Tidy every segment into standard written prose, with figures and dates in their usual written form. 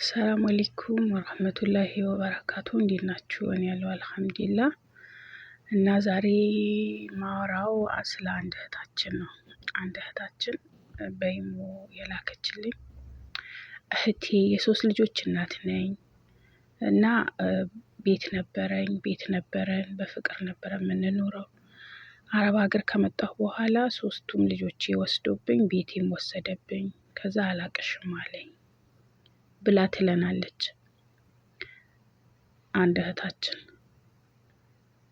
ሰላም አለይኩም ወራህመቱላሂ ወበረካቱ። እንዴት ናችሁ? እኔ ያለው አልሐምዱሊላህ። እና ዛሬ ማወራው ስለ አንድ እህታችን ነው። አንድ እህታችን በኢሞ የላከችልኝ፣ እህቴ የሶስት ልጆች እናት ነኝ እና ቤት ነበረኝ፣ ቤት ነበረን፣ በፍቅር ነበረ የምንኖረው። አረብ ሀገር ከመጣሁ በኋላ ሶስቱም ልጆቼ ወስዶብኝ ቤቴም ወሰደብኝ። ከዛ አላቅሽም አለኝ ብላ ትለናለች አንድ እህታችን።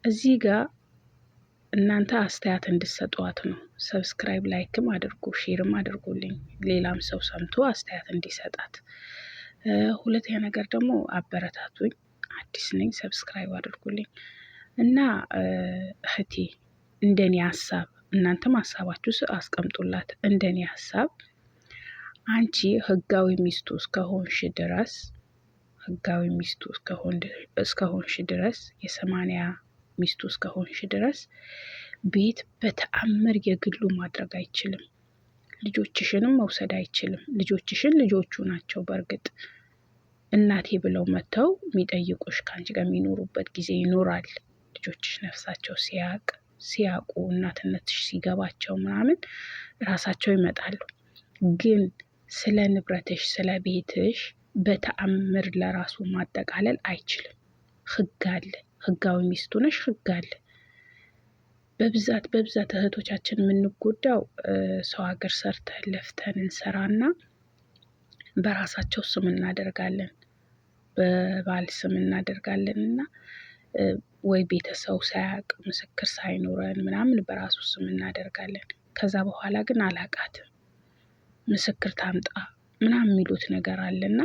እዚህ ጋር እናንተ አስተያየት እንድትሰጧት ነው። Subscribe፣ like ም አድርጉ፣ share ም አድርጉልኝ፣ ሌላም ሰው ሰምቶ አስተያየት እንዲሰጣት። ሁለተኛ ነገር ደግሞ አበረታቱኝ፣ አዲስ ነኝ፣ subscribe አድርጉልኝ እና እህቴ እንደኔ ሀሳብ እናንተም ሀሳባችሁ አስቀምጡላት። እንደኔ ሀሳብ አንቺ ህጋዊ ሚስቱ እስከሆንሽ ድረስ፣ ህጋዊ ሚስቱ እስከሆንሽ ድረስ፣ የ80 ሚስቱ እስከሆንሽ ድረስ ቤት በተአምር የግሉ ማድረግ አይችልም። ልጆችሽንም መውሰድ አይችልም። ልጆችሽን ልጆቹ ናቸው። በእርግጥ እናቴ ብለው መጥተው የሚጠይቁሽ ከአንቺ ጋር የሚኖሩበት ጊዜ ይኖራል። ልጆችሽ ነፍሳቸው ሲያውቁ እናትነትሽ ሲገባቸው ምናምን ራሳቸው ይመጣሉ። ግን ስለ ንብረትሽ፣ ስለ ቤትሽ በተአምር ለራሱ ማጠቃለል አይችልም። ህግ አለ። ህጋዊ ሚስቱ ነሽ፣ ህግ አለ። በብዛት በብዛት እህቶቻችን የምንጎዳው ሰው ሀገር ሰርተን ለፍተን እንሰራና በራሳቸው ስም እናደርጋለን፣ በባል ስም እናደርጋለን እና ወይ ቤተሰቡ ሳያውቅ ምስክር ሳይኖረን ምናምን በራሱ ስም እናደርጋለን። ከዛ በኋላ ግን አላቃትም፣ ምስክር ታምጣ ምናምን የሚሉት ነገር አለና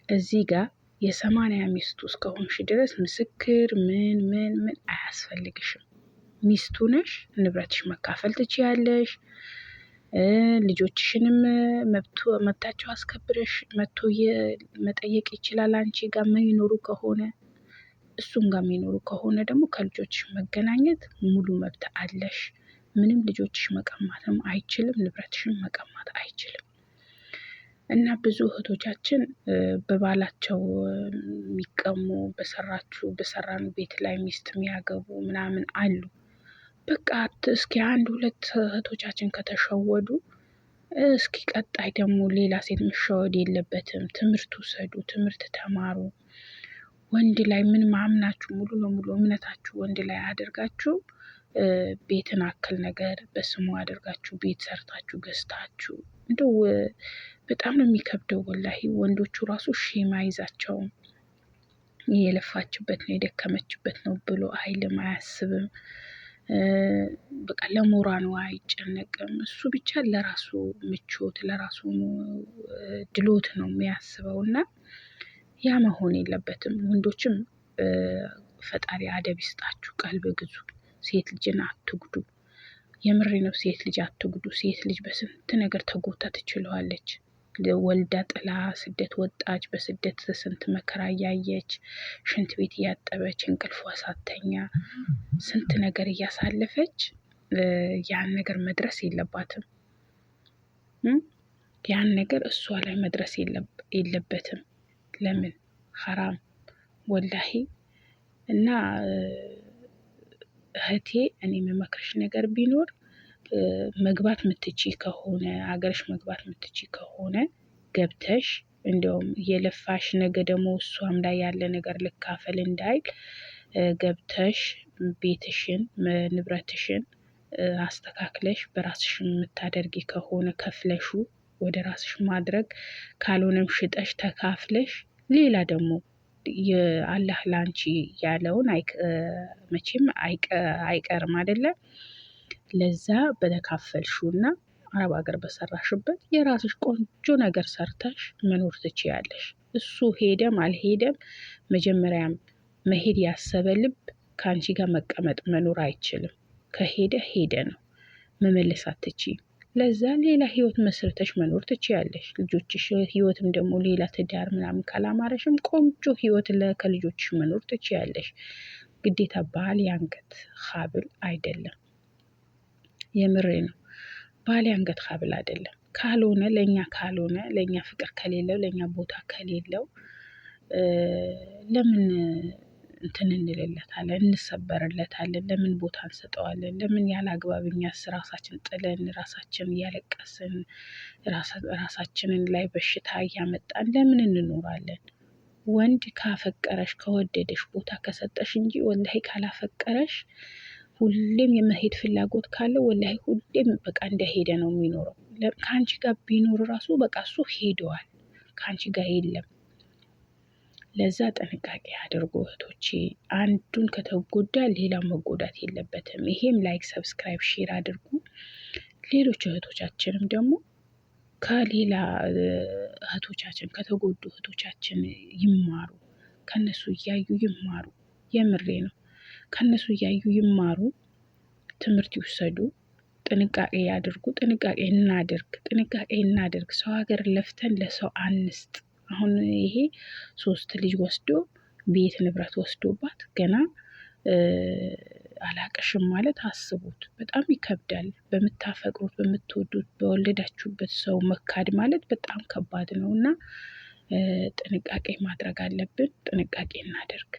እዚህ ጋር የ80 ሚስቱ እስከሆንሽ ድረስ ምስክር ምን ምን ምን አያስፈልግሽም። ሚስቱ ነሽ፣ ንብረትሽ መካፈል ትችያለሽ። ልጆችሽንም መብታቸው አስከብረሽ መጥቶ መጠየቅ ይችላል። አንቺ ጋር የሚኖሩ ከሆነ፣ እሱም ጋር የሚኖሩ ከሆነ ደግሞ ከልጆችሽ መገናኘት ሙሉ መብት አለሽ። ምንም ልጆችሽ መቀማትም አይችልም፣ ንብረትሽን መቀማት አይችልም። እና ብዙ እህቶቻችን በባላቸው የሚቀሙ፣ በሰራችሁ በሰራኑ ቤት ላይ ሚስት የሚያገቡ ምናምን አሉ። በቃ እስኪ አንድ ሁለት እህቶቻችን ከተሸወዱ እስኪ ቀጣይ ደግሞ ሌላ ሴት መሸወድ የለበትም። ትምህርት ውሰዱ፣ ትምህርት ተማሩ። ወንድ ላይ ምን ማምናችሁ ሙሉ ለሙሉ እምነታችሁ ወንድ ላይ አድርጋችሁ ቤትን አክል ነገር በስሙ አድርጋችሁ ቤት ሰርታችሁ ገዝታችሁ እንደው በጣም ነው የሚከብደው። ወላሂ ወንዶቹ ራሱ shame አይዛቸውም። የለፋችበት ነው የደከመችበት ነው ብሎ አይልም፣ አያስብም። በቃ ለሞራኑ አይጨነቅም። እሱ ብቻ ለራሱ ምቾት ለራሱ ድሎት ነው የሚያስበው እና ያ መሆን የለበትም። ወንዶችም ፈጣሪ አደብ ይስጣችሁ፣ ቀልብ ግዙ። ሴት ልጅን አትጉዱ። የምሬ ነው። ሴት ልጅ አትጉዱ። ሴት ልጅ በስንት ነገር ተጎድታ ትችለዋለች። ወልዳ ጥላ ስደት ወጣች። በስደት ስንት መከራ እያየች፣ ሽንት ቤት እያጠበች፣ እንቅልፏ ሳተኛ ስንት ነገር እያሳለፈች ያን ነገር መድረስ የለባትም። ያን ነገር እሷ ላይ መድረስ የለበትም። ለምን ሀራም ወላሂ። እና እህቴ እኔ የምመክርሽ ነገር ቢኖር መግባት ምትቺ ከሆነ፣ አገርሽ መግባት ምትቺ ከሆነ ገብተሽ እንደውም የለፋሽ ነገ ደግሞ እሷም ላይ ያለ ነገር ልካፈል እንዳይል ገብተሽ ቤትሽን ንብረትሽን አስተካክለሽ በራስሽ የምታደርጊ ከሆነ ከፍለሹ ወደ ራስሽ ማድረግ፣ ካልሆነም ሽጠሽ ተካፍለሽ ሌላ ደግሞ አላህ ላንቺ ያለውን መቼም አይቀርም አይደለ? ለዛ በተካፈልሽውና አረብ ሀገር በሰራሽበት የራስሽ ቆንጆ ነገር ሰርተሽ መኖር ትችያለሽ። እሱ ሄደም አልሄደም መጀመሪያም መሄድ ያሰበ ልብ ከአንቺ ጋር መቀመጥ መኖር አይችልም። ከሄደ ሄደ ነው፣ መመለስ አትችይም። ለዛ ሌላ ህይወት መስርተሽ መኖር ትችያለሽ። ልጆችሽ ህይወትም ደግሞ ሌላ ትዳር ምናምን ካላማረሽም ቆንጆ ህይወት ከልጆችሽ መኖር ትችያለሽ። ግዴታ ባል የአንገት ሀብል አይደለም። የምሬ ነው። ባል የአንገት ሀብል አይደለም። ካልሆነ ለእኛ ካልሆነ ለእኛ ፍቅር ከሌለው ለእኛ ቦታ ከሌለው ለምን እንትን እንልለታለን? እንሰበርለታለን? ለምን ቦታ እንሰጠዋለን? ለምን ያለ አግባብ እኛስ ራሳችን ጥለን ራሳችን እያለቀስን ራሳችንን ላይ በሽታ እያመጣን ለምን እንኖራለን? ወንድ ካፈቀረሽ ከወደደሽ ቦታ ከሰጠሽ እንጂ ወላሂ ካላፈቀረሽ ሁሌም የመሄድ ፍላጎት ካለው ወላሂ ሁሌም በቃ እንደሄደ ነው የሚኖረው። ከአንቺ ጋር ቢኖር ራሱ በቃ እሱ ሄደዋል፣ ከአንቺ ጋር የለም። ለዛ ጥንቃቄ አድርጉ እህቶቼ። አንዱን ከተጎዳ ሌላው መጎዳት የለበትም። ይሄም like፣ subscribe፣ share አድርጉ። ሌሎች እህቶቻችንም ደግሞ ከሌላ እህቶቻችን ከተጎዱ እህቶቻችን ይማሩ፣ ከነሱ እያዩ ይማሩ። የምሬ ነው። ከነሱ እያዩ ይማሩ፣ ትምህርት ይውሰዱ፣ ጥንቃቄ ያድርጉ። ጥንቃቄ እናድርግ፣ ጥንቃቄ እናድርግ። ሰው ሀገር ለፍተን ለሰው አንስጥ። አሁን ይሄ 3 ልጅ ወስዶ ቤት ንብረት ወስዶባት ገና አላቅሽም ማለት አስቡት። በጣም ይከብዳል። በምታፈቅሩት በምትወዱት በወለዳችሁበት ሰው መካድ ማለት በጣም ከባድ ነው እና ጥንቃቄ ማድረግ አለብን። ጥንቃቄ እናድርግ።